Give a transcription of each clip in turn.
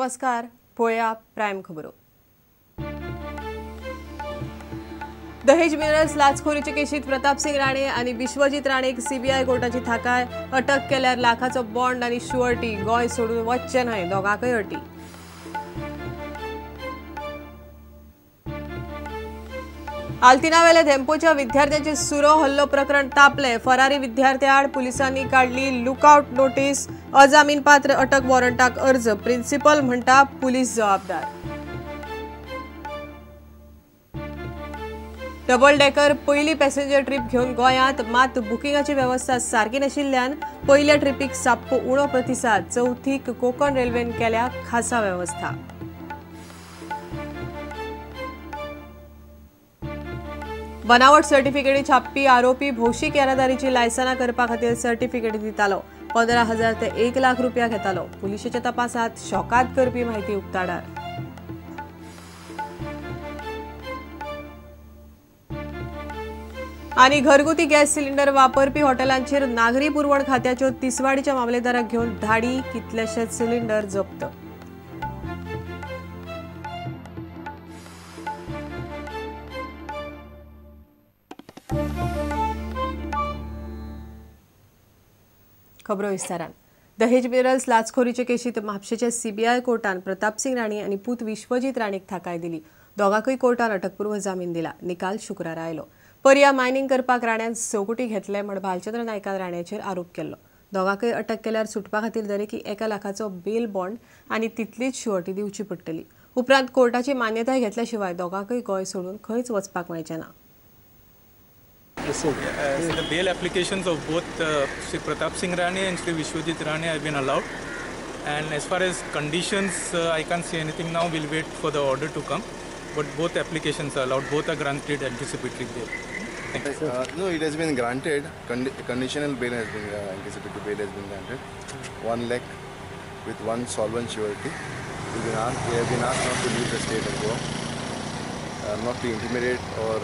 नमस्कार. पळया प्रायम खबरो. दहेज मिनरल्स लाचखोरीचे केशीत प्रतापसिंग राणे आणि विश्वजीत राणेक सीबीआय कोर्टाची थाकाय. अटक केल्यार लाखाचो बॉन्ड आणि शुअरिटी. गोंय सोडून वच्चें न्हय दोगांकय अटी. आल्तिनावेल्या धेंपोच्या विद्यार्थ्यांचे सुरो हल्लो प्रकरण तापले. फरारी विद्यार्थ्याआड पुलिसांनी काढली लुकआउट नोटीस. अजामीनपात्र अटक वॉरंटाक अर्ज. प्रिन्सिपल म्हणटा पुलीस जबाबदार. डबल डेकर पयली पॅसेंजर ट्रीप घेवन गोंयांत, मात बुकिंगाची वेवस्था सारकी नाशिल्ल्यान पयल्या ट्रिपीक साप्प उणो प्रतिसाद. चवथीक कोकण रेल्वेन केल्या खासा वेवस्था. बनावट सर्टिफिकेटी छापपी आरोपी भौशीक येरादारीची लायसनां करपा खातीर सर्टिफिकेटी दितालो. 15,000 ते 1 लाख रुपया घेतालो. पुलिशेच्या तपासात शॉकात करपी माहिती उक्ताडार. आनी घरगुती गॅस सिलिंडर वापरपी हॉटेलांचेर नागरी पुरवण खात्याच्यो तिसवाडीच्या मामलेदाराक घेवन धाडी. कितलेशेच सिलिंडर जप्त. खबरो विस्तारान. दहेज मिनरल्स लाचखोरीचे केशीत म्हापशेच्या सीबीआय कोर्टान प्रतापसिंग राणे आनी पूत विश्वजीत राणेक थाकाय दिली. दोगांकय कोर्टान अटकपूर्व जामीन दिला. निकाल शुक्रारा आयलो. पर्या मायनिंग करपाक राण्यान 6 कोटी घेतले म्हण भालचंद्र नायकान राण्याचेर आरोप केल्लो. दोगांकय अटक केल्यार सुटपा खातीर दरेकी 1 लाखाचो बेल बॉन्ड आनी तितलीच शुअरिटी दिवची पडटली. उपरांत कोर्टाची मान्यताय घेतल्या शिवाय दोगांकय गोंय सोडून खंयच वचपाक मेळचें ना. The bail applications of both Shri Pratap Singh Rane and Shri Vishwajit Rane have been allowed, and as far as conditions, I can't say anything now. We'll wait for the order to come, but both applications are allowed. Both are granted anticipatory bail. Thank you. No, it has been granted. Conditional bail has been anticipatory bail has been granted. 1 lakh with 1 solvent surety. We have been asked not to leave the state of Goa. Not to intimidate or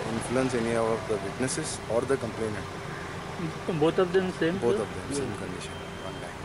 influence any of the witnesses or the complainant. Both of them same? Both of them, same condition, 1 lakh.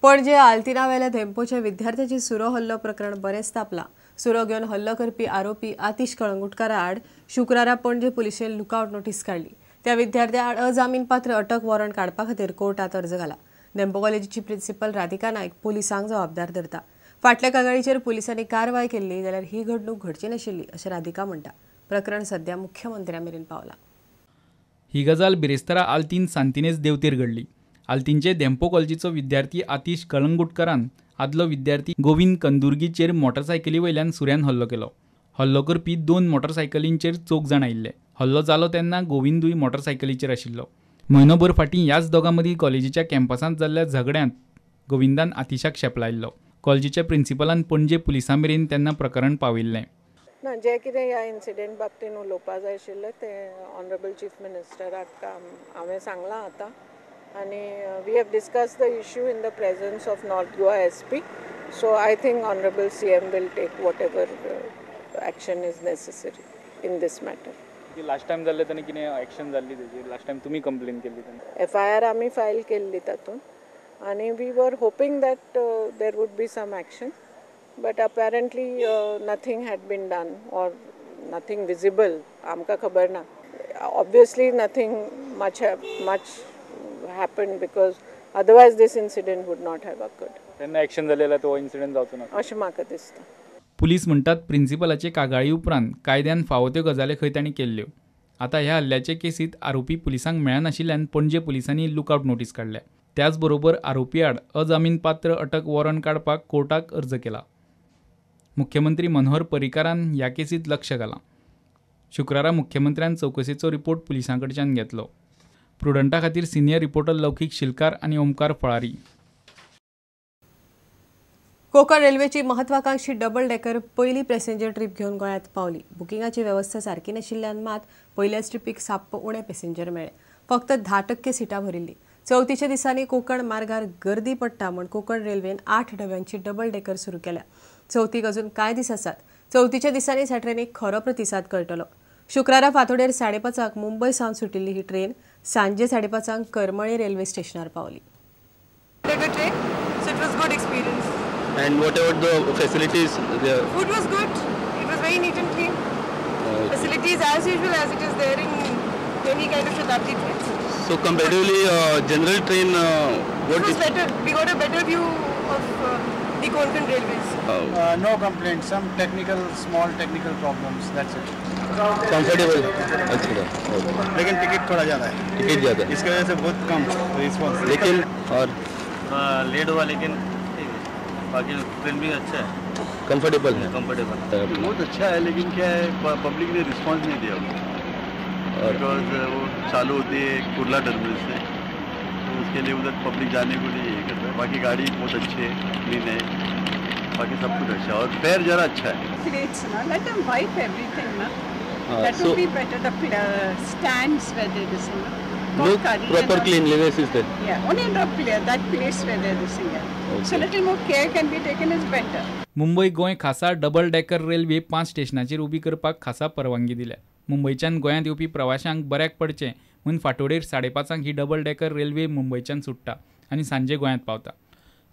Panaji आल्तिनावेल्या धेंपोच्या विद्यार्थ्याची सुरो हल्लो प्रकरण बरेंच तापला. सुरो घेवन हल्लो करपी आरोपी आतिश कळंगुटकारा आड शुक्रारा पणजे पुलिशेन लुकआउट नोटीस काडली. त्या विद्यार्थ्या आड अजामीनपात्र अटक वॉरंट काडपा खातीर कोर्टात अर्ज घाला. धेंपो कॉलेजीची प्रिन्सिपल राधिका नायक पुलिसांक जबाबदार धरता. फाटल्या कागाळीचेर पुलिसांनी कारवाय केल्ली जाल्यार ही घडणूक घडची नाशिल्ली अशें राधिका म्हणटा. प्रकरण सध्या मुख्यमंत्र्या मेरेन पावला. ही गजाल बिरेस्तारा आल्तीन सांतिनेज देवतेर घडली. आल्तीनचे धेंपो कॉलेजीचो विद्यार्थी आतिश कळंगुटकरान आदलो विद्यार्थी गोविंद कंदुर्गीचेर मोटरसायकली वयल्यान सुऱ्यान हल्लो केलो. हल्लो करपी 2 मोटरसायकलींचेर 4 जाण आयिल्ले. हल्लो जालो तेन्ना गोविंदूय मोटरसायकलीचेर आशिल्लो. म्हयनोभर फाटीं ह्याच दोगां मदीं कॉलेजीच्या कॅम्पसांत जाल्ल्या झगड्यांत गोविंदान आतिशाक शेपलायल्लो. कॉलेजीच्या प्रिन्सिपलान पणजे पुलिसां मेरेन तेन्ना प्रकरण पावयिल्लें. ना, जें कितें ह्या इन्सिडेंट बाबतीन उलोवपा जाय आशिल्लें तें ऑनरेबल चीफ मिनिस्टराक हांवें सांगलां आतां, आनी we have discuss the issue in the presence of North Goa SP. So I think honourable CM will take whatever action is necessary in this matter. Last time जाल्लें तेन्ना कितें एक्शन जाल्ली तेजी? Last time तुमी complain केल्ली तेन्ना FIR आमी file केल्ली तातूंत, आनी we were hoping that there would be some action, but apparently nothing had been done or nothing visible. आमकां खबर ना. Obviously nothing much happened because otherwise this incident would not have occurred. तेन्ना action जालें जाल्यार तो incident जावचो ना अशें म्हाका दिसता. पुलीस म्हणटात प्रिन्सिपलाचे कागाळी उपरांत कायद्यान फावो त्यो गजाली खंय तांणी केल्ल्यो. आतां ह्या हल्ल्याचे केसींत आरोपी पुलिसांक मेळनाशिल्ल्यान पणजे पुलिसांनी लुकआउट नोटीस काडल्या. त्याचबरोबर आरोपी आड अजामीनपात्र अटक वॉरंट काडपाक कोर्टाक अर्ज केला. मुख्यमंत्री मनोहर पर्रीकारान ह्या केसींत लक्ष घालां. शुक्रारा मुख्यमंत्र्यान चवकशेचो रिपोर्ट पुलिसां कडच्यान घेतलो. प्रुडंटा खातीर सिनियर रिपोर्टर लौकीक शिलकार आनी ओमकार फळारी. कोकण रेल्वेची महत्वाकांक्षी डबल डेकर पयली पॅसेंजर ट्रीप घेवन गोंयांत पावली. बुकिंगाची वेवस्था सारकी नाशिल्ल्यान मात पयल्याच ट्रिपीक साप्प उणे पॅसेंजर मेळ्ळे. फक्त 10% सिटां भरिल्ली. चवथीच्या दिसांनी कोकण मार्गार गर्दी पडटा म्हूण कोकण रेल्वेन 8 डब्यांची डबल डेकर सुरू केल्या. चवथीक अजून कांय दीस आसात. चवथीच्या दिसांनी ह्या ट्रेनीक खरो प्रतिसाद कळटलो. शुक्रारा फांतोडेर 5:30 मुंबय सावन सुटिल्ली ही ट्रेन सांजे 5:30 करमळे रेल्वे स्टेशनार पावली. Train, so it was good experience. And what about the facilities there? Food was good. It was very neat and clean. Facilities as usual as it is there in any kind of Shatabdi trains. So comparatively, general train, what it was better. We got a better view of the Konkan railways. No complaints. Some technical, small technical problems. That's it. Comfortable. अच्छा. लेकिन ticket थोड़ा ज़्यादा है. Ticket ज़्यादा है. इसकी वजह से बहुत कम response. लेकिन और late हुआ, लेकिन बाकी ट्रेन भी अच्छा है, कंफर्टेबल है. कंफर्टेबल बहुत अच्छा है, लेकिन क्या है पब्लिक ने रिस्पॉन्स नहीं दिया उसको, because वो चालू होती है कुर्ला टर्मिनल से, तो उसके लिए उधर पब्लिक जाने को नहीं ये करता है. बाकी गाड़ी बहुत अच्छी है, क्लीन है, बाकी सब कुछ अच्छा है और फेयर ज़रा अच्छा है. Plates ना, let them wipe everything ना, that would be better. The stands where they this thing. No proper cleanliness is there. Yeah, only the that place where they're this thing. So little more care can be taken is better. Mumbai Goa खासा double decker railway 5 स्टेशनाचेर उबी करपाक खासा परवानगी दिल्या. मुंबयच्यान गोंयांत येवपी प्रवाशांक बऱ्याक पडचें म्हूण फांतोडेर 5:30 ही डबल डेकर रेल्वे मुंबयच्यान सुट्टा आनी सांजे गोंयांत पावता.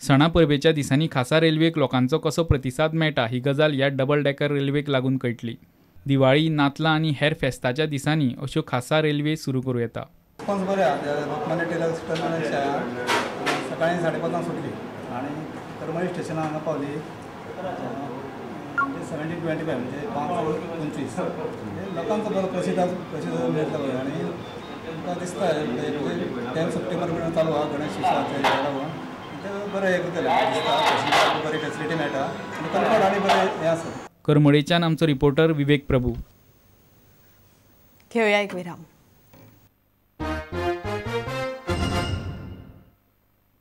सणा परबेच्या दिसांनी खासा रेल्वेक लोकांचो कसो प्रतिसाद मेळटा ही गजाल ह्या डबल डेकर रेल्वेक लागून कळटली. दिवाळी, नातलां आनी हेर फेस्ताच्या दिसांनी अश्यो खासा रेल्वे सुरू करूं येता. रिस्पॉन्स बरें आहा. लोकमान्य टिळक टर्मिनलच्या सकाळी 5:30 सुटली आनी करमळी स्टेशनार हांगा पावली म्हणजे 17:25 म्हणजे 5:25. लोकांचो बरो प्रतिसाद मेळटा बरो आनी तुमकां दिसता म्हणजे 10 सप्टेंबर मेरेन चालू आहा गणेश उत्सवाचें हें लागून ते बरें हें करतलें दिसता, बरी फेसिलिटी मेळटा आनी कम्फर्ट आनी बरें हें आसा. करमळेच्यान आमचो रिपोर्टर विवेक प्रभू. घेवया एक विराम.